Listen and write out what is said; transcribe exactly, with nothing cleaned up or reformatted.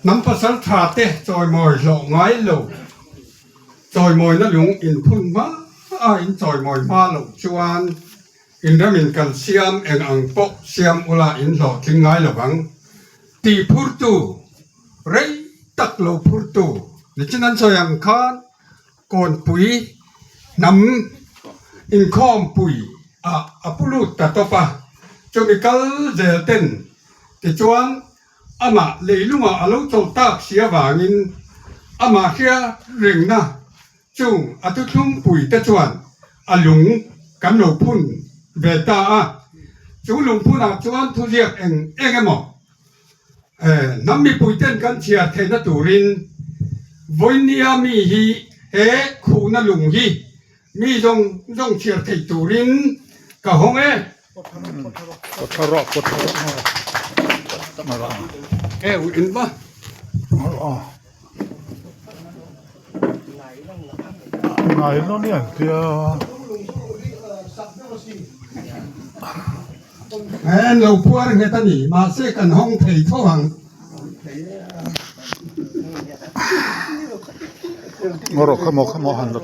Nam pasal thate chawimoi hlawh ngai lo, chawimoi na lung in phun hma a in chawimoi hma lo chuan in ram in kal siam eng ang pawh siam ula in hlawhtling ngai lo vang. Ti phurtu, rei tak lo phurtu, nichin an sawi ang khan, Kawnpui hnam inkhawmpui ah a pulut ta tawp a, chumi kal zel ten, tichuan amah leilungah a lo chawl tak si avangin, amah hria rengna chung a thuthlungpui te chuan a lung kan lo phun ve ta a. Chu lungphunah chuan thuziak eng eng emaw, eh, hnam mipui ten kan chhiar theihna turin, vawinia mi hi he khuhna lung hi mi zawng zawng chhiar theih turin ka hawng e. Kawtthara, kawtthara. Eh, u in va. Ngai lo ni an tia. En lo puar nge ta ni, mahse kan hawng thei tho ang. Ngoro khamo khamo han lo.